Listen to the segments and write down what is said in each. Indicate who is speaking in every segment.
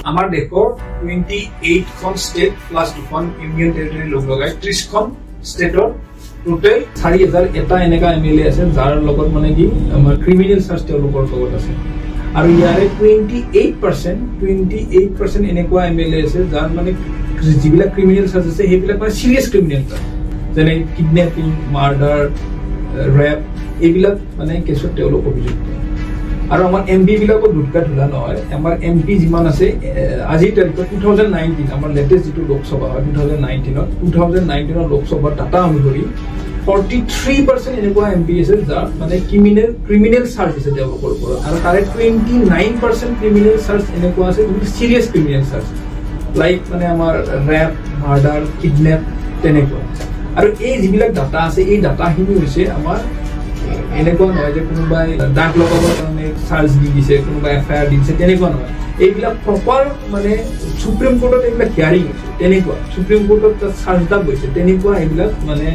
Speaker 1: আমাৰ দেশৰ 28খন state plus দুখন ইউনিয়ন টেৰিটৰী লগ লগাই 30খন ষ্টেটৰ টোটেল 4001টা এনেকা এম এল এ আছে, যাৰ লগত মানে কি আমাৰ ক্ৰিমিনেল চাৰ্জ তেওঁলোকৰ লগত আছে। আৰু ইয়াৰে 28% এনেকুৱা এম এল এ আছে, যাৰ মানে যিবিলাক ক্ৰিমিনেল চাৰ্জ আছে, সেইবিলাক মানে চিৰিয়াছ ক্ৰিমিনেল চাৰ্জ, যেনে কিডনেপিং, মাৰ্ডাৰ, ৰেপ, এইবিলাক মানে কেছত তেওঁলোক অভিযুক্ত। আৰু আমাৰ এম পি বিলাকো দুধকা ধূলা নহয়। আমাৰ এম পি যিমান আছে আজিৰ তাৰিখত, 2019, আমাৰ লেটেষ্ট যিটো লোকসভা হয় 2019ত, 2019ৰ লোকসভাৰ ডাটা অনুসৰি 43% এনেকুৱা এম পি আছে, যাৰ মানে ক্ৰিমিনেল চাৰ্জ আছে তেওঁলোকৰ ওপৰত। আৰু তাৰে 29% ক্ৰিমিনেল চাৰ্জ এনেকুৱা আছে যিটো চিৰিয়াছ ক্ৰিমিনেল চাৰ্জ, লাইক মানে আমাৰ ৰেপ, মাৰ্ডাৰ, কিডনেপ তেনেকুৱা। আৰু এই যিবিলাক ডাটা আছে, এই ডাটাখিনি হৈছে আমাৰ এনেকুৱা নহয় যে কোনোবাই দাগ লগাবৰ কাৰণে চাৰ্জ দি দিছে, কোনোবাই এফ I R দি দিছে, তেনেকুৱা নহয়। এইবিলাক প্ৰপাৰ মানে সুপ্ৰিম কোৰ্টত এইবিলাক হিয়াৰিং হৈছে, তেনেকুৱা সুপ্ৰিম কোৰ্টত তাত চাৰ্জ দাগ গৈছে, তেনেকুৱা এইবিলাক মানে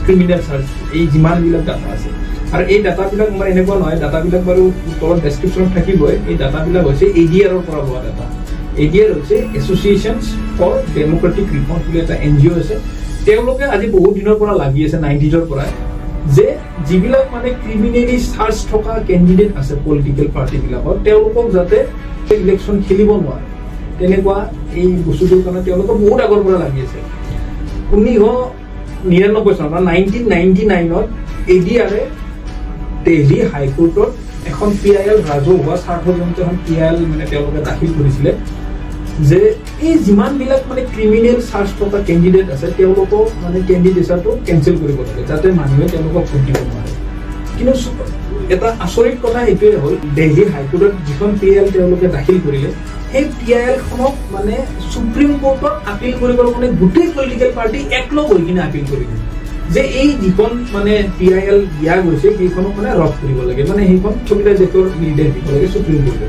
Speaker 1: ক্ৰিমিনেল চাৰ্জ, এই যিমানবিলাক ডাটা আছে। আৰু এই ডাটাবিলাক আমাৰ এনেকুৱা নহয়, ডাটাবিলাক বাৰু তলত ডেছক্ৰিপশ্যনত থাকিবই। এই ডাটাবিলাক হৈছে এ ডি আৰৰ পৰা লোৱা ডাটা। এ ডি আৰ হৈছে এছ'চিয়েশ্যনছ ফৰ ডেম'ক্ৰেটিক ৰিফৰ্ম বুলি এটা এন জি অ' আছে। তেওঁলোকে আজি বহুত দিনৰ পৰা লাগি আছে, 90জৰ পৰাই, যে যিবিলাক মানে ক্ৰিমিনেলি চাৰ্জ থকা কেণ্ডিডেট আছে পলিটিকেল পাৰ্টিবিলাকত, তেওঁলোকক যাতে ইলেকশ্যন খেলিব নোৱাৰে, তেনেকুৱা এই বস্তুটোৰ কাৰণে তেওঁলোকে বহুত আগৰ পৰা লাগি আছে। 1999 চনত বা 1999ত এ ডি আৰে দেলহি হাইকোৰ্টত এখন পি I L, ৰাজহুৱা স্বাৰ্থজনিত এখন পি I L মানে তেওঁলোকে দাখিল কৰিছিলে যে এই যিমানবিলাক মানে ক্ৰিমিনেল চাৰ্জ থকা কেণ্ডিডেট আছে, তেওঁলোকক মানে কেণ্ডিডেচাৰটো কেঞ্চেল কৰিব লাগে, যাতে মানুহে তেওঁলোকক ভোট দিব নোৱাৰে। কিন্তু এটা আচৰিত কথা এইটোৱে হ'ল, দেলহি হাইকোৰ্টত যিখন পি I L তেওঁলোকে দাখিল কৰিলে, সেই পি আই এলখনক মানে সুপ্ৰিম কোৰ্টত আপিল কৰিবৰ কাৰণে গোটেই পলিটিকেল পাৰ্টি একলগ হৈ কিনে আপিল কৰিলে যে এই যিখন মানে পি I L দিয়া গৈছে, সেইখনক মানে ৰদ কৰিব লাগে, মানে সেইখন স্থগিতাদেশৰ নিৰ্দেশ দিব লাগে সুপ্ৰিম কোৰ্টে।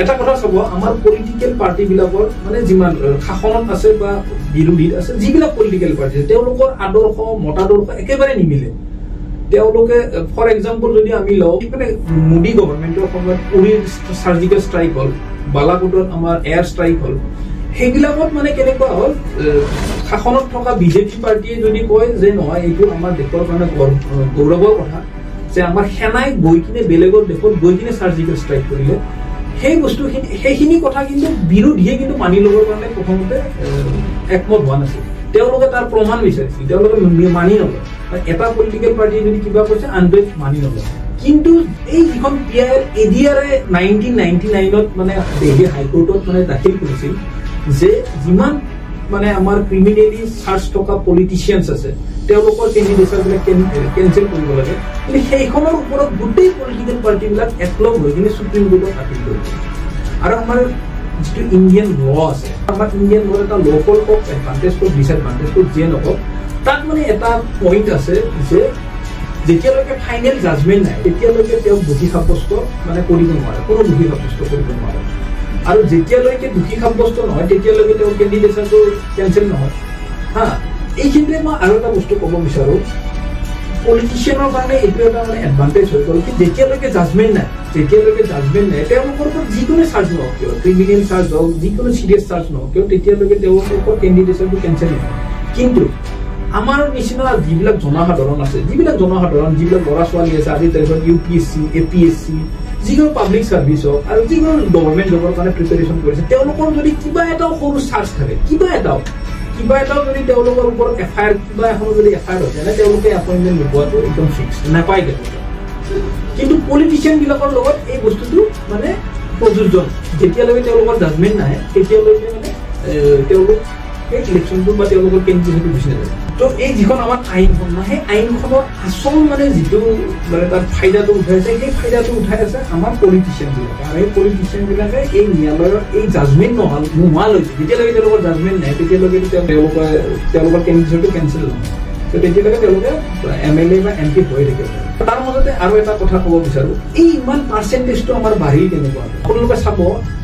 Speaker 1: এটা কথা চাব, আমাৰ পলিটিকেল পাৰ্টিবিলাকৰ মানে যিমান শাসনত আছে বা বিৰোধীত আছে, যিবিলাক পলিটিকেল পাৰ্টি আছে, তেওঁলোকৰ আদৰ্শ মতাদৰ্শ একেবাৰে নিমিলে। তেওঁলোকে ফৰ এক্সাম্পল যদি আমি লওঁ, মানে মোদী গভৰ্ণমেণ্টৰ সময়ত উৰিৰ চাৰ্জিকেল ষ্ট্ৰাইক হ'ল, বালাকোটত আমাৰ এয়াৰ ষ্ট্ৰাইক হ'ল, সেইবিলাকত মানে কেনেকুৱা হ'ল, শাসনত থকা বিজেপি পাৰ্টীয়ে যদি কয় যে নহয়, এইটো আমাৰ দেশৰ কাৰণে গৌৰৱৰ কথা যে আমাৰ সেনাই গৈ কিনে বেলেগৰ দেশত গৈ কিনে চাৰ্জিকেল ষ্ট্ৰাইক কৰিলে, সেই বস্তুখিনি, সেইখিনি কথা কিন্তু বিৰোধীয়ে কিন্তু মানি ল'বৰ কাৰণে প্ৰথমতে একমত হোৱা নাছিল। তেওঁলোকে তাৰ প্ৰমাণ বিচাৰিছিল, তেওঁলোকে মানি নলয়। এটা পলিটিকেল পাৰ্টীয়ে যদি কিবা কৈছে, আনটোৱে মানি নলয়। কিন্তু এই যিখন P I L A D আৰে 1999ত মানে দেলহি হাইকোৰ্টত মানে দাখিল কৰিছিল যে যিমান মানে আমাৰ ক্ৰিমিনেলি চাৰ্জ থকা পলিটিচিয়ানছ আছে, তেওঁলোকৰ কেণ্ডিডেচাৰবিলাক কেঞ্চেল কৰিব লাগে, কিন্তু সেইখনৰ ওপৰত গোটেই পলিটিকেল পাৰ্টিবিলাক একলগ হৈ কিনে সুপ্ৰিম কোৰ্টত আপিল কৰিছে। আৰু আমাৰ যিটো ইণ্ডিয়ান ল আছে, আমাৰ ইণ্ডিয়ান লৰ এটা লফল কওক, এডভান্টেজ কওক, ডিছএডভান্টেজ কওক, যিয়ে নকওক, তাত মানে এটা পইণ্ট আছে যে যেতিয়ালৈকে ফাইনেল জাজমেণ্ট নাই, তেতিয়ালৈকে তেওঁক দোষী সাব্যস্ত মানে কৰিব নোৱাৰে, কোনো দোষী সাব্যস্ত কৰিব নোৱাৰে। আৰু যেতিয়ালৈকে দোষী সাব্যস্ত নহয়, তেতিয়ালৈকে তেওঁৰ কেণ্ডিডেচাৰটো কেঞ্চেল নহয়। হা, এইখিনিতে মই আৰু এটা বস্তু ক'ব বিচাৰোঁ। পলিটিচিয়ানৰ কাৰণে এইটো এটা মানে এডভান্টেজ হৈ গ'ল কি যেতিয়ালৈকে জাজমেণ্ট নাই, তেওঁলোকৰ ওপৰত যিকোনো চাৰ্জ নহওক কিয়, ক্ৰিমিনেল চাৰ্জ হওক, যিকোনো চিৰিয়াছ চাৰ্জ নহওক কিয়, তেতিয়ালৈকে তেওঁলোকৰ কেণ্ডিডেচাৰটো কেঞ্চেল নহয়। কিন্তু আমাৰ নিচিনা যিবিলাক জনসাধাৰণ আছে, যিবিলাক ল'ৰা ছোৱালী আছে, আজিৰ তাৰিখত U P S C, A P S C, যিকোনো পাব্লিক চাৰ্ভিচ হওক আৰু যিকোনো গভৰ্ণমেণ্ট জবৰ কাৰণে প্ৰিপেৰেশ্যন কৰিছে, তেওঁলোকৰ যদি কিবা এটাও সৰু চাৰ্জ থাকে, কিবা এটাও যদি তেওঁলোকৰ ওপৰত এফ I R, কিবা এখনো যদি এফ I R হৈছে, তেনে তেওঁলোকে এপইণ্টমেণ্ট নোপোৱাটো একদম ফিক্স, নাপায় তেওঁলোকে। কিন্তু পলিটিচিয়ান বিলাকৰ লগত এই বস্তুটো মানে প্ৰযোজ্য। যেতিয়ালৈকে তেওঁলোকৰ জাজমেণ্ট নাহে, তেতিয়ালৈকে মানে তেওঁলোক সেই ইলেকশ্যনটো বা তেওঁলোকৰ কেণ্ডিডেটটো গুচি নাযায়। ত' এই যিখন আমাৰ আইনখন ন, সেই আইনখনৰ আচল মানে যিটো মানে তাৰ ফাইদাটো উঠাইছে, সেই ফাইদাটো উঠাই আছে আমাৰ পলিটিচিয়ান বিলাকে। আৰু এই পলিটিচিয়ান বিলাকে এই ন্যায়ালয়ৰ এই জাজমেণ্ট নোহোৱালৈকে, যেতিয়ালৈকে তেওঁলোকৰ জাজমেণ্ট নাই, তেতিয়ালৈকে তেওঁলোকৰ কেণ্ডিডেটটো কেঞ্চেল নহয়। ত' তেতিয়ালৈকে তেওঁলোকে এম এল এ বা এম পি হৈ থাকিব। তাৰ মাজতে আৰু এটা কথা ক'ব বিচাৰো, এই ইমান পাৰ্চেণ্টেজটো আমাৰ বাঢ়িল কেনেকুৱা? আপোনালোকে চাব,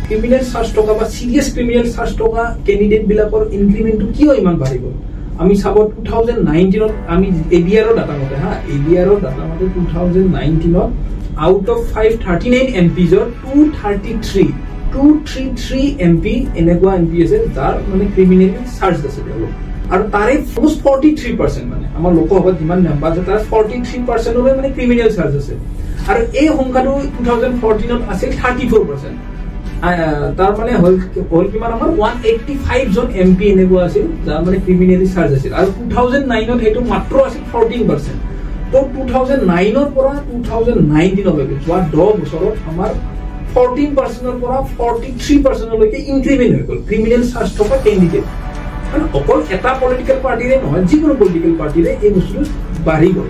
Speaker 1: ক্ৰিমিনেল চাৰ্জ থকা বা চিৰিয়াছ ক্ৰিমিনেল চাৰ্জ থকা কেণ্ডিডেট বিলাকৰ ইনক্ৰিমেণ্টটো কিয় ইমান বাঢ়ি গ'ল? আমি চাব, 2019ত আমি এ ডি আৰৰ ডাটা মতে, হা, এ ডি আৰৰ ডাটা মতে 2019ত আউট অফ 539 এম পিজৰ 233 233 MP এনেকুৱা এম পি আছে যাৰ মানে ক্ৰিমিনেলি চাৰ্জ আছে তেওঁলোক। আৰু তাৰে অলমষ্ট 43% মানে আমাৰ লোকসভাত যিমান মেম্বাৰ আছে তাৰ 43%লৈ মানে ক্ৰিমিনেল চাৰ্জ আছে। আৰু এই সংখ্যাটো 2014ত আছিল 34%। তাৰ মানে হ'ল কিমান, আমাৰ 185 জন এম পি এনেকুৱা আছিল যাৰ মানে ক্ৰিমিনেলি চাৰ্জ আছিল। আৰু 2009ত সেইটো মাত্ৰ আছিল 14%। তো 2009ৰ পৰা 2019লৈকে যোৱা 10 বছৰত আমাৰ 14%ৰ পৰা 43%লৈকে ইনক্ৰিমেণ্ট হৈ গ'ল ক্ৰিমিনেল চাৰ্জ থকা কেণ্ডিডেট। মানে অকল এটা পলিটিকেল পাৰ্টিৰে নহয়, যিকোনো পলিটিকেল পাৰ্টিৰে এই বস্তুটো বাঢ়ি গ'ল।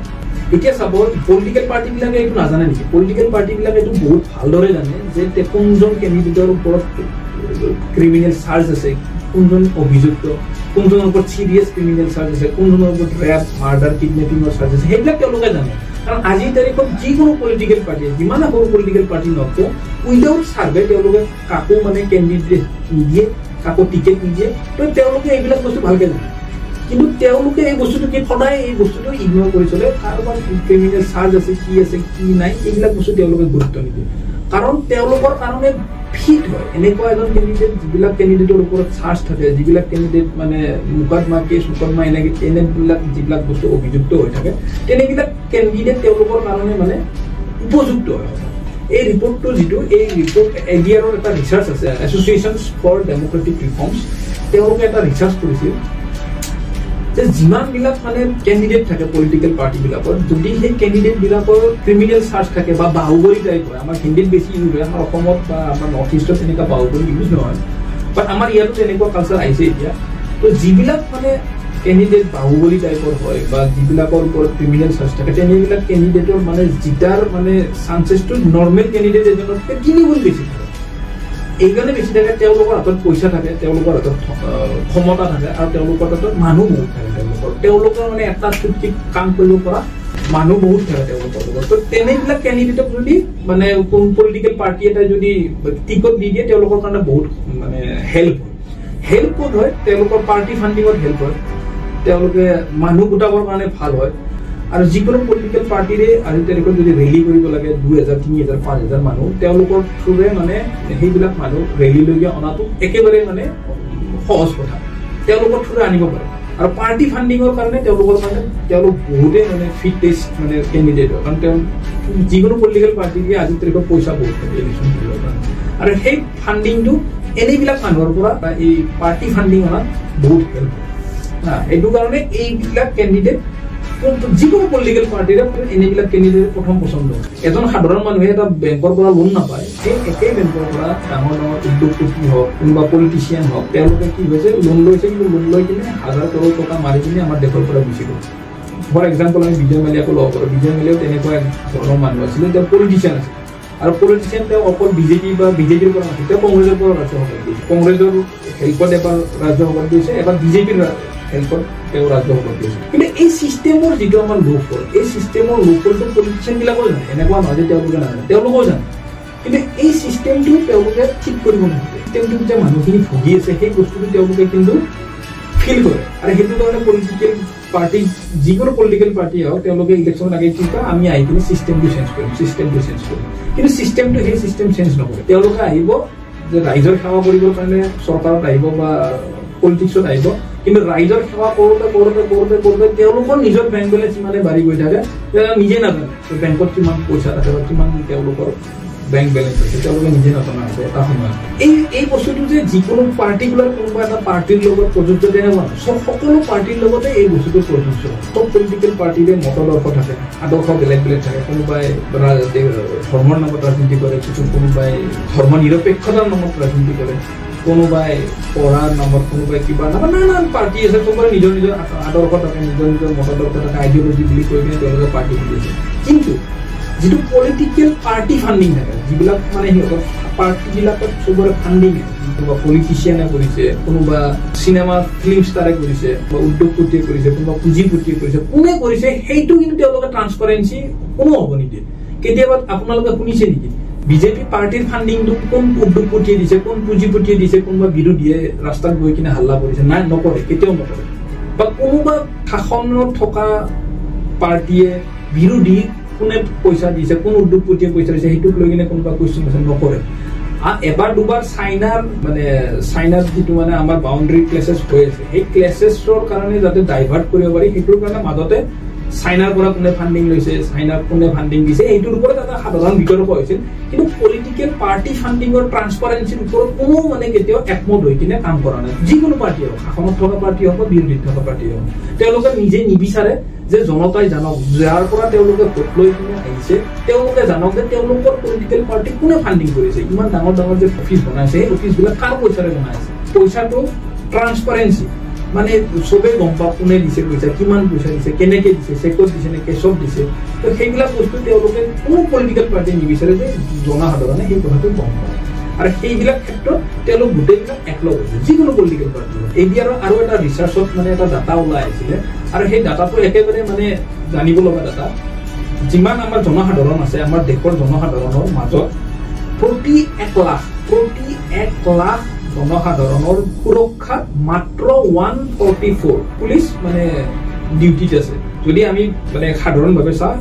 Speaker 1: এতিয়া চাব, পলিটিকেল পাৰ্টিবিলাকে এইটো নাজানে নেকি? পলিটিকেল পাৰ্টিবিলাকে এইটো বহুত ভালদৰে জানে যে কোনজন কেণ্ডিডেটৰ ওপৰত ক্ৰিমিনেল চাৰ্জ আছে, কোনজন অভিযুক্ত, কোনজনৰ ওপৰত চিৰিয়াছ ক্ৰিমিনেল চাৰ্জ আছে, কোনজনৰ ওপৰত ৰেপ, মাৰ্ডাৰ, কিডনেপিঙৰ চাৰ্জ আছে, সেইবিলাক তেওঁলোকে জানে। কাৰণ আজিৰ তাৰিখত যিকোনো পলিটিকেল পাৰ্টি, যিমানে সৰু পলিটিকেল পাৰ্টি নহওক কিয়, উইদাউট চাৰ্ভে তেওঁলোকে কাকো মানে কেণ্ডিডেট নিদিয়ে, কাকো টিকেট নিদিয়ে। তো তেওঁলোকে এইবিলাক বস্তু ভালকে জানে, কিন্তু তেওঁলোকে এই বস্তুটো কি সদায় এই বস্তুটো ইগন'ৰ কৰি চলে। কাৰোবাৰ ক্ৰিমিনেল চাৰ্জ আছে, কি আছে কি নাই, এইবিলাক বস্তু তেওঁলোকে গুৰুত্ব নিদিয়ে, কাৰণ তেওঁলোকৰ কাৰণে ফিট হয় এনেকুৱা এজন কেণ্ডিডেট, যিবিলাক কেণ্ডিডেটৰ ওপৰত চাৰ্জ থাকে, যিবিলাক কেণ্ডিডেট মানে মোকদমা, কেছ মোকদমা এনেকে এনেবিলাক যিবিলাক বস্তু অভিযুক্ত হৈ থাকে, তেনেবিলাক কেণ্ডিডেট তেওঁলোকৰ কাৰণে মানে উপযুক্ত হয়। এই ৰিপৰ্টটো যিটো, এই ৰিপৰ্ট এডিআৰৰ এটা ৰিচাৰ্চ আছে, এছ'চিয়েশ্যনছ ফৰ ডেম'ক্ৰেটিক ৰিফৰ্মছ, তেওঁলোকে এটা ৰিচাৰ্চ কৰিছিল যে যিমানবিলাক মানে কেণ্ডিডেট থাকে পলিটিকেল পাৰ্টিবিলাকত, যদি সেই কেণ্ডিডেটবিলাকৰ ক্ৰিমিনেল চাৰ্জ থাকে বা বাহুবলী টাইপ হয়, আমাৰ হিন্দীত বেছি ইউজ হয়, আমাৰ অসমত বা আমাৰ নৰ্থ ইষ্টত তেনেকুৱা বাহুবলী ইউজ নহয়, বাট আমাৰ ইয়াতো তেনেকুৱা কালচাৰ আহিছে এতিয়া। তো যিবিলাক মানে কেণ্ডিডেট বাহুবলী টাইপৰ হয় বা যিবিলাকৰ ওপৰত ক্ৰিমিনেল চাৰ্জ থাকে, তেনেবিলাক কেণ্ডিডেটৰ মানে জিতাৰ মানে চান্সেছটো নৰ্মেল কেণ্ডিডেট এজনতকৈ 3 গুণ বেছি থাকে। এইকাৰণে বেছি থাকে, তেওঁলোকৰ হাতত পইচা থাকে, তেওঁলোকৰ হাতত ক্ষমতা থাকে, আৰু তেওঁলোকৰ হাতত মানুহ বহুত থাকে। তেওঁলোকৰ মানে এটা চুটকিত কাম কৰিব পৰা মানুহ বহুত থাকে তেওঁলোকৰ লগত। তো তেনেবিলাক কেণ্ডিডেটক যদি মানে কোন পলিটিকেল পাৰ্টি এটাই যদি টিকট দি দিয়ে, তেওঁলোকৰ কাৰণে বহুত মানে হেল্প হয়। হেল্প ক'ত হয়? তেওঁলোকৰ পাৰ্টি ফাণ্ডিঙত হেল্প হয়, তেওঁলোকে মানুহ গোটাবৰ কাৰণে ভাল হয়। আৰু যিকোনো পলিটিকেল পাৰ্টিৰে আজি তাৰিখত যদি ৰেলী কৰিব লাগে 2000, 3000, 5000 মানুহ, তেওঁলোকৰ থ্ৰুৰে মানে সেইবিলাক মানুহ ৰেলীলৈকে অনাটো একেবাৰে মানে সহজ কথা, তেওঁলোকৰ থ্ৰুৰে আনিব পাৰে। আৰু পাৰ্টি ফাণ্ডিঙৰ কাৰণে তেওঁলোকৰ কাৰণে তেওঁলোক বহুতেই মানে ফিটেষ্ট মানে কেণ্ডিডেট হয়, কাৰণ তেওঁ যিকোনো পলিটিকেল পাৰ্টিৰে আজিৰ তাৰিখত পইচা বহুত থাকে ইলেকশ্যন কৰিবৰ কাৰণে, আৰু সেই ফাণ্ডিংটো এনেবিলাক মানুহৰ পৰা এই পাৰ্টি ফাণ্ডিং অনাত বহুত হেল্প হয়। সেইটো কাৰণে এইবিলাক কেণ্ডিডেট যিকোনো পলিটিকেল পাৰ্টিৰে এনেবিলাক কেণ্ডিডেট প্ৰথম পচন্দ। এজন সাধাৰণ মানুহে এটা বেংকৰ পৰা লোন নাপায়, সেই একেই বেংকৰ পৰা ডাঙৰ ডাঙৰ উদ্যোগপতি হওক, কোনোবা পলিটিচিয়ান হওক, তেওঁলোকে কি হৈছে লোন লৈছে, কিন্তু লোন লৈ কিনে হাজাৰ কৰোৰ টকা মাৰি কিনে আমাৰ দেশৰ পৰা গুচি গ'ল। ফৰ এক্সাম্পল আমি বিজয় মালিয়াকো ল'ব পাৰোঁ। বিজয় মালিয়াও তেনেকুৱা এক ধৰণৰ মানুহ আছিলে, তেওঁ পলিটিচিয়ান আছিল, আৰু পলিটিচিয়ান তেওঁ অকল বিজেপি বা বিজেপিৰ পৰা নাছিল, তেওঁ কংগ্ৰেছৰ পৰা ৰাজ্যসভাত গৈছে, কংগ্ৰেছৰ হেল্পত এবাৰ ৰাজ্যসভাত গৈছে, এবাৰ বিজেপিৰ হেল্পত তেওঁ ৰাজ্যসভাত গৈছে। কিন্তু এই চিষ্টেমৰ যিটো আমাৰ লুপহোল, এই চিষ্টেমৰ লুপহোলটো পলিটিচিয়ানবিলাকো জানে, এনেকুৱা নহয় যে তেওঁলোকে নাজানে, তেওঁলোকেও জানে, কিন্তু এই চিষ্টেমটো তেওঁলোকে ঠিক কৰিব নোৱাৰে। চিষ্টেমটোত যে মানুহখিনি ভুগি আছে সেই বস্তুটো তেওঁলোকে কিন্তু ফিল কৰে, আৰু সেইটো কাৰণে পলিটিকেল পাৰ্টি, যিকোনো পলিটিকেল পাৰ্টি হওক, তেওঁলোকে ইলেকশ্যনৰ আগে কি কয়, আমি আহি কিনে চিষ্টেমটো চেঞ্জ কৰিম, চিষ্টেমটো চেঞ্জ কৰিম, কিন্তু চিষ্টেমটো সেই চিষ্টেম চেঞ্জ নকৰে। তেওঁলোকে আহিব যে ৰাইজৰ সেৱা কৰিবৰ কাৰণে চৰকাৰত আহিব বা পলিটিক্সত আহিব, কিন্তু ৰাইজৰ সেৱা কৰোঁতে কৰোঁতে কৰোঁতে কৰোঁতে তেওঁলোকৰ নিজৰ বেংক বেলেঞ্চ ইমানে বাঢ়ি গৈ থাকে, নিজে নাজানে বেংকত কিমান পইচা থাকে বা কিমান তেওঁলোকৰ বেংক বেলেঞ্চ আছে, তেওঁলোকে নিজে নজনা হৈছে এটা সময়ত। এই বস্তুটো যে যিকোনো পাৰ্টিকুলাৰ কোনোবা এটা পাৰ্টিৰ লগত প্ৰযোজ্য তেনেকুৱা নহয়, চব সকলো পাৰ্টিৰ লগতে এই বস্তুটো প্ৰযোজ্য। চব পলিটিকেল পাৰ্টিৰে মতাদৰ্শ থাকে, আদৰ্শ বেলেগ বেলেগ থাকে। কোনোবাই ধৰ্মৰ নামত ৰাজনীতি কৰে, কিছু কোনোবাই ধৰ্ম নিৰপেক্ষতাৰ নামত ৰাজনীতি কৰে, কোনোবাই পঢ়াৰ নামত, কোনোবাই কিবা নামত, নানান পাৰ্টি আছে। চবৰে নিজৰ নিজৰ আদৰ্শ থাকে, নিজৰ নিজৰ মতাদৰ্শ থাকে, আইডিঅলজি বুলি কৈ কিনে তেওঁলোকে পাৰ্টি খুলিছে। কিন্তু যিটো পলিটিকেল পাৰ্টি ফাণ্ডিং থাকে, যিবিলাক মানে সিহঁতৰ পাৰ্টিবিলাকত চবৰে ফাণ্ডিং, কোনোবা পলিটিচিয়ানে কৰিছে, কোনোবা চিনেমা ফিল্ম ষ্টাৰে কৰিছে, বা উদ্যোগপতিয়ে কৰিছে, কোনোবা পুঁজিপতিয়ে কৰিছে, কোনে কৰিছে সেইটো কিন্তু তেওঁলোকে ট্ৰান্সপাৰেঞ্চি কোনো হ'ব নিদিয়ে। কেতিয়াবা আপোনালোকে শুনিছে নেকি বিজেপি পাৰ্টিৰ ফাণ্ডিংটো কোন উদ্যোগপতিয়ে দিছে, কোন পুঁজিপতিয়ে দিছে, কোনোবা বিৰোধীয়ে ৰাস্তাত গৈ কিনে হাল্লা কৰিছে? নাই, নকৰে, কেতিয়াও নকৰে। বা কোনোবা শাসনত থকা পাৰ্টীয়ে বিৰোধী কোনে পইচা দিছে, কোন উদ্যোগপতিয়ে পইচা দিছে সেইটোক লৈ কিনে কোনোবা কুৱেশ্যন আছে? নকৰে। এবাৰ দুবাৰ চাইনাৰ মানে চাইনাত যিটো মানে আমাৰ বাউণ্ডেৰী ক্লেছেছ হৈ আছে, সেই ক্লেছেছৰ কাৰণে যাতে ডাইভাৰ্ট কৰিব পাৰি সেইটোৰ কাৰণে মাজতে চাইনাৰ পৰা কোনে ফাণ্ডিং লৈছে, চাইনাক কোনে ফাণ্ডিং দিছে, এইটোৰ ওপৰত এটা সাধাৰণ বিতৰ্ক হৈছিল। কিন্তু পলিটিকেল পাৰ্টি ফাণ্ডিঙৰ ট্ৰান্সপাৰেঞ্চিৰ ওপৰত কোনো মানে কেতিয়াও একমত হৈ কিনে কাম কৰা নাই। যিকোনো পাৰ্টি হওক, শাসনত থকা পাৰ্টি হওক বা বিৰোধীত থকা পাৰ্টি হওক, তেওঁলোকে নিজে নিবিচাৰে যে জনতাই জানক, যাৰ পৰা তেওঁলোকে ভোট লৈ কিনে আহিছে তেওঁলোকে জানক যে তেওঁলোকৰ পলিটিকেল পাৰ্টি কোনে ফাণ্ডিং কৰিছে, ইমান ডাঙৰ ডাঙৰ যে অফিচ বনাইছে সেই অফিচবিলাক কাৰ পইচাৰে বনাইছে। পইচাটো ট্ৰান্সপাৰেঞ্চি মানে চবেই গম পাওক কোনে দিছে পইচা, কিমান পইচা দিছে, কেনেকে দিছে, চেকত দিছে নে কেছত দিছে। তো সেইবিলাক বস্তু তেওঁলোকে কোনো পলিটিকেল পাৰ্টিয়ে নিবিচাৰে যে জনসাধাৰণে সেই কথাটো গম পাওক। আৰু সেইবিলাক ক্ষেত্ৰত তেওঁলোক গোটেইবিলাক একলগ হৈছে, যিকোনো পলিটিকেল পাৰ্টি। এ ডি আৰৰ আৰু এটা ৰিচাৰ্চত মানে এটা ডাটা ওলাই আহিছিলে, আৰু সেই ডাটাটো একেবাৰে মানে জানিব লগা ডাটা। যিমান আমাৰ জনসাধাৰণ আছে, আমাৰ দেশৰ জনসাধাৰণৰ মাজত প্ৰতি 1 লাখ জনসাধাৰণৰ সুৰক্ষাত মাত্ৰ 144 পুলিচ মানে ডিউটিত আছে। যদি আমি মানে সাধাৰণভাৱে চাওঁ,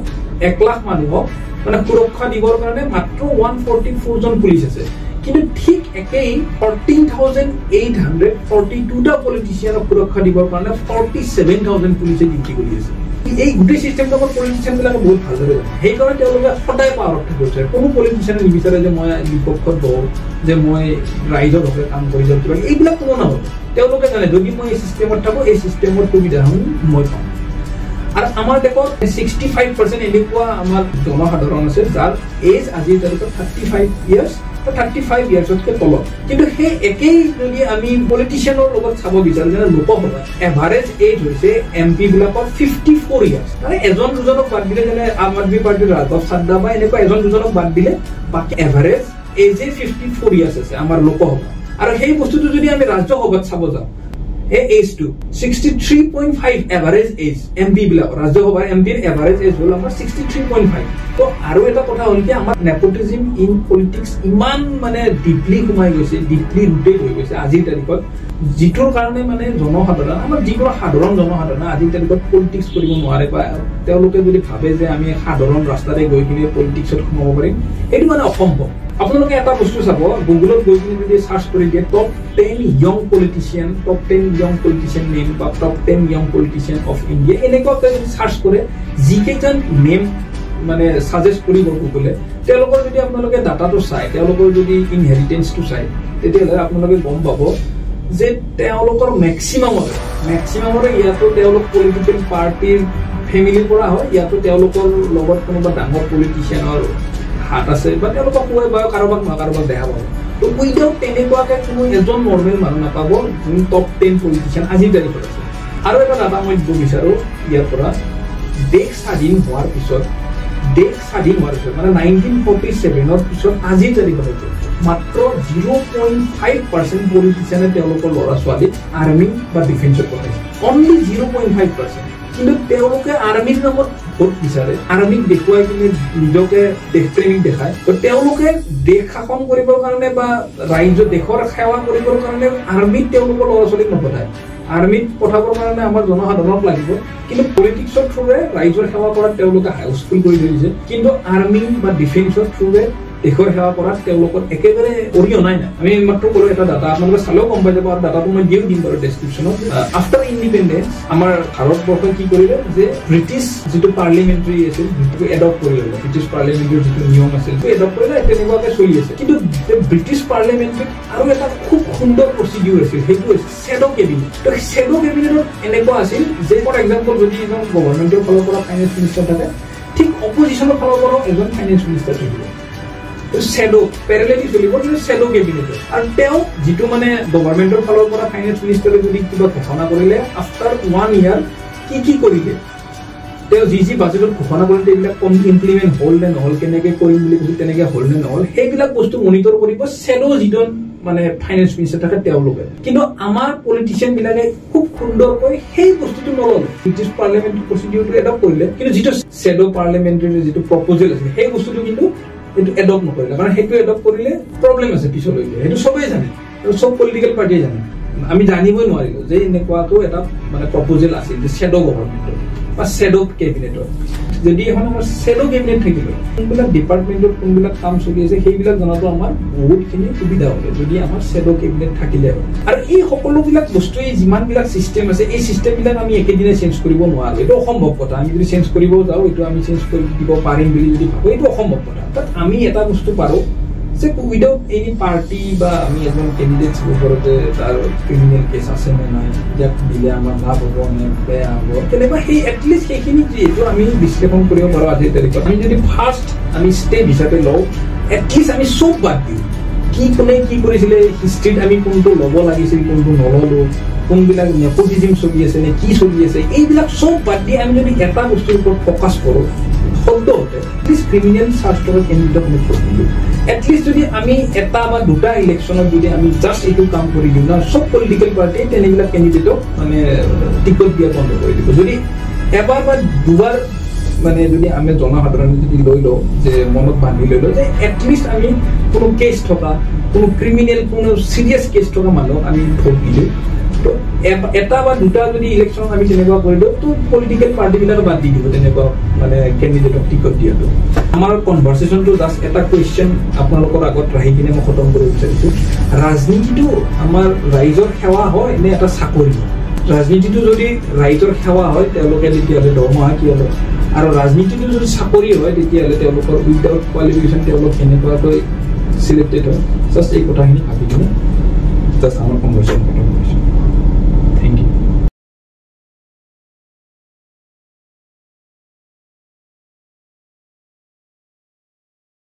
Speaker 1: 1 লাখ মানুহক মানে সুৰক্ষা দিবৰ কাৰণে মাত্ৰ 144 জন পুলিচ আছে। কিন্তু ঠিক একেই 14,842টা পলিটিচিয়ানক সুৰক্ষা দিবৰ কাৰণে 47,000 পুলিচে ডিউটি কৰি আছে। এই গোটেই চিষ্টেমটো আমাৰ পলিটিচিয়ান বিলাকে বহুত ভালদৰে জানে, সেইকাৰণে তেওঁলোকে সদায় পাৱাৰত থাকিব বিচাৰে। কোনো পলিটিচিয়ানে নিবিচাৰে যে মই বিপক্ষত বহো, যে মই ৰাইজৰ হকে কাম কৰি যাওঁ, কিবা এইবিলাক কোনো নাভাবে। তেওঁলোকে জানে যদি মই এই চিষ্টেমত থাকো, এই চিষ্টেমৰ সুবিধাসমূহ মই পাম। আৰু আমাৰ দেশত 65% এনেকুৱা আমাৰ জনসাধাৰণ আছে যাৰ এজ আজিৰ তাৰিখত 35 ইয়াৰ্ছ বা 35 ইয়াৰ্ছতকৈ তলত। কিন্তু সেই একেই যদি আমি পলিটিচিয়ানৰ লগত চাব বিচাৰো, যেনে লোকসভা এভাৰেজ এজ হৈছে এম পি বিলাকৰ 54 ইয়াৰ্ছ। মানে এজন দুজনক বাদ দিলে, যেনে আম আদমি পাৰ্টীৰ ৰাঘৱ চাড্ডা বা এনেকুৱা এজন দুজনক বাদ দিলে বাকী এভাৰেজ এজে 54 ইয়াৰ্ছ আছে আমাৰ লোকসভা। আৰু সেই বস্তুটো যদি আমি ৰাজ্যসভাত চাব যাওঁ, এই এজটো 63.5 এভাৰেজ এজ এম পি বিলাকৰ, ৰাজ্যসভাৰ এম পিৰ এভাৰেজ এজ হ'ল আমাৰ 63.5। তো আৰু এটা কথা হ'ল কি, আমাৰ নেপোটিজিম ইন পলিটিক্স ইমান মানে ডিপলি সোমাই গৈছে, ডিপলি ৰুটেড হৈ গৈছে আজিৰ তাৰিখত, যিটোৰ কাৰণে মানে জনসাধাৰণ, আমাৰ যিকোনো সাধাৰণ জনসাধাৰণে আজিৰ তাৰিখত পলিটিক্স কৰিব নোৱাৰে, বা তেওঁলোকে যদি ভাবে যে আমি সাধাৰণ ৰাস্তাৰে গৈ কিনে পলিটিক্সত সোমাব পাৰিম, সেইটো মানে অসম্ভৱ। আপোনালোকে এটা বস্তু চাব, গুগলত গৈ কিনে যদি চাৰ্চ কৰি দিয়ে top 10 young politician, top 10 young politician name বা top 10 young politician of India, এনেকুৱাকৈ যদি চাৰ্চ কৰে, যিকেইজন নেম মানে ছাজেষ্ট কৰিব গুগলে, তেওঁলোকৰ যদি আপোনালোকে ডাটাটো চায়, তেওঁলোকৰ যদি ইনহেৰিটেঞ্চটো চায়, তেতিয়াহ'লে আপোনালোকে গম পাব যে তেওঁলোকৰ মেক্সিমামৰে ইয়াতো তেওঁলোক পলিটিকেল পাৰ্টিৰ ফেমিলিৰ পৰা হয়, ইয়াতো তেওঁলোকৰ লগত কোনোবা ডাঙৰ পলিটিচিয়ানৰ হাত আছে, বা তেওঁলোকক কোৱাই বা কাৰোবাক নহয় কাৰোবাক দেখা পাব। তো উইদাউট তেনেকুৱাকে কোনো এজন নৰ্মেল মানুহ নাপাব যোন টপ 10 পলিটিচিয়ান আজিৰ তাৰিখত আছে। আৰু এটা ডাটা মই দিব বিচাৰোঁ ইয়াৰ পৰা, দেশ স্বাধীন হোৱাৰ পিছত মানে 1947ৰ পিছত আজিৰ তাৰিখলৈকে মাত্ৰ 0.5% পলিটিচিয়ানে তেওঁলোকৰ ল'ৰা ছোৱালীক আৰ্মি বা ডিফেন্সত পঠাইছে, অনলি 0.5%। কিন্তু তেওঁলোকে আৰ্মীৰ নামত ভোট বিচাৰে, আৰ্মীক দেখুৱাই কিনে নিজকে দেশপ্ৰেমিক দেখায়। তো তেওঁলোকে দেশ শাসন কৰিবৰ কাৰণে বা ৰাজ্য দেশৰ সেৱা কৰিবৰ কাৰণে আৰ্মীত তেওঁলোকৰ ল'ৰা ছোৱালীক নপঠায়। আৰ্মীত পঠাবৰ কাৰণে আমাৰ জনসাধাৰণক লাগিব, কিন্তু পলিটিক্সৰ থ্ৰুৰে ৰাইজৰ সেৱা কৰাত তেওঁলোকে হাউচফুল কৰি ধৰিছে। কিন্তু আৰ্মী বা ডিফেন্সৰ থ্ৰুৰে দেশৰ সেৱা কৰাত তেওঁলোকৰ একেবাৰে অৰিহণাই নাই। আমি মাত্ৰ ক'লো এটা ডাটা, আপোনালোকে চালেও গম পাই যাব, আৰু ডাটাটো মই দিও দিম বাৰু ডেছক্ৰিপশ্যনত। আফটাৰ ইণ্ডিপেণ্ডেঞ্চ আমাৰ ভাৰতবৰ্ষই কি কৰিলে যে ব্ৰিটিছ যিটো পাৰ্লিমেণ্টাৰী আছিল সেইটো এডপ্ট কৰি ল'লে, ব্ৰিটিছ পাৰ্লিমেণ্টৰ যিটো নিয়ম আছিল সেইটো এডপ্ট কৰিলে, তেনেকুৱাকে চলি আছে। কিন্তু ব্ৰিটিছ পাৰ্লিমেণ্টত আৰু এটা খুব সুন্দৰ প্ৰচিডিউৰ আছিল, সেইটো হৈছে শ্বেড' কেবিনেট। তো শ্বেড' কেবিনেটত এনেকুৱা আছিল যে ফৰ এক্সাম্পল যদি এজন গভৰ্ণমেণ্টৰ ফালৰ পৰা ফাইনেন্স মিনিষ্টাৰ থাকে, ঠিক অপজিশ্যনৰ ফালৰ পৰাও এজন ফাইনেন্স মিনিষ্টাৰ থাকিব। শ্বেড' পেৰেলেলি চলিব, কিন্তু শ্বেড' কেবিনেটত। আৰু তেওঁ যিটো মানে গভৰ্ণমেণ্টৰ ফালৰ পৰা ফাইনেন্স মিনিষ্টাৰে যদি কিবা ঘোষণা কৰিলে, আফটাৰ 1 ইয়াৰ কি কি কৰিলে, তেওঁ যি যি বাজেটত ঘোষণা কৰিলে এইবিলাক কম ইমপ্লিমেণ্ট হ'ল নে নহ'ল, কেনেকে কৰিম বুলি কৈছিল তেনেকে হ'ল নে নহ'ল, সেইবিলাক বস্তু মনিটৰ কৰিব শ্বেড' যিজন মানে ফাইনেন্স মিনিষ্টাৰ থাকে তেওঁলোকে। কিন্তু আমাৰ পলিটিচিয়ান বিলাকে খুব সুন্দৰকৈ সেই বস্তুটো নল'লে, ব্ৰিটিছ পাৰ্লিমেণ্ট প্ৰচিডিউৰটো এডপ্ট কৰিলে, কিন্তু যিটো শ্বেড' পাৰ্লিমেণ্টাৰী যিটো প্ৰপ'জেল আছিল সেই বস্তুটো কিন্তু সেইটো এডপ্ট নকৰিলে। কাৰণ সেইটো এডপ্ট কৰিলে প্ৰব্লেম আছে পিছলৈকে, সেইটো চবেই জানে, চব পলিটিকেল পাৰ্টিয়ে জানে। আমি জানিবই নোৱাৰিলো যে এনেকুৱাটো এটা মানে প্ৰপ'জেল আছিল যে শ্বেড' গভৰ্ণমেণ্টৰ। বা শ্বেড' কেবিনেটৰ। যদি এখন আমাৰ শ্বেড' কেবিনেট থাকিলে কোনবিলাক ডিপাৰ্টমেণ্টত কোনবিলাক কাম চলি আছে সেইবিলাক জনাটো আমাৰ বহুতখিনি সুবিধা হ'ব যদি আমাৰ শ্বেড' কেবিনেট থাকিলে হয়। আৰু এই সকলোবিলাক বস্তুৱে যিমানবিলাক চিষ্টেম আছে এই চিষ্টেমবিলাক আমি একেদিনাই চেঞ্জ কৰিব নোৱাৰোঁ, এইটো অসম্ভৱ কথা। আমি যদি চেঞ্জ কৰিব যাওঁ এইটো আমি চেঞ্জ কৰি দিব পাৰিম বুলি যদি ভাবোঁ এইটো অসম্ভৱ কথা। বাট আমি এটা বস্তু পাৰোঁ যে উইদাউট এনি পাৰ্টি বা আমি এজন কেণ্ডিডেট চাব পাৰোঁ যে তাৰ ক্ৰিমিনেল কেছ আছে নে নাই, ইয়াক দিলে আমাৰ লাভ হ'ব নে বেয়া হ'ব, তেনেকুৱা সেই এটলিষ্ট সেইখিনি যিহেতু আমি বিশ্লেষণ কৰিব পাৰোঁ আজিৰ তাৰিখত। আমি যদি ফাৰ্ষ্ট আমি ষ্টেপ হিচাপে লওঁ, এটলিষ্ট আমি চব বাদ দিওঁ, কি কোনে কি কৰিছিলে হিষ্ট্ৰীত, আমি কোনটো ল'ব লাগিছিল কোনটো নল'লো, কোনবিলাক নেপোটিজিম চলি আছে নে কি চলি আছে, এইবিলাক চব বাদ দি আমি যদি এটা বস্তুৰ ওপৰত ফ'কাছ কৰোঁ সদ্যহতে এটলিষ্ট ক্ৰিমিনেল চাৰ্জ থকা কেণ্ডিডেটক আমি ভোট নিদিওঁ। এটলিষ্ট যদি আমি এটা বা দুটা ইলেকশ্যনত যদি আমি জাষ্ট এইটো কাম কৰি দিওঁ না, চব পলিটিকেল পাৰ্টিয়ে তেনেবিলাক কেণ্ডিডেটক মানে টিকট দিয়া বন্ধ কৰি দিব। যদি এবাৰ বা দুবাৰ মানে যদি আমি জনসাধাৰণে যদি লৈ লওঁ যে মনত বান্ধি লৈ লওঁ যে এটলিষ্ট আমি কোনো কেছ থকা, কোনো ক্ৰিমিনেল, কোনো চিৰিয়াছ কেছ থকা মানুহক আমি ভোট নিদিওঁ, তো এটা বা দুটা যদি ইলেকশ্যনত আমি তেনেকুৱা কৰি দিওঁ তো পলিটিকেল পাৰ্টিবিলাকে বাদ দি দিব তেনেকুৱা মানে কেণ্ডিডেটক টিকট দিয়াটো। আমাৰ কনভাৰ্চেশ্যনটো জাষ্ট এটা কুৱেশ্যন আপোনালোকৰ আগত ৰাখি কিনে মই খতম কৰিব বিচাৰিছোঁ। ৰাজনীতিটো আমাৰ ৰাইজৰ সেৱা হয় নে এটা চাকৰি হয়? ৰাজনীতিটো যদি ৰাইজৰ সেৱা হয় তেওঁলোকে তেতিয়াহ'লে দৰমহা কিয় লয়, আৰু ৰাজনীতিটো যদি চাকৰি হয় তেতিয়াহ'লে তেওঁলোকৰ উইদাউট কোৱালিফিকেশ্যন তেওঁলোক কেনেকুৱাকৈ চিলেক্টেড হয়? জাষ্ট এই কথাখিনি ভাবি কিনে জাষ্ট আমাৰ কনভাৰ্চেশ্যন খতম।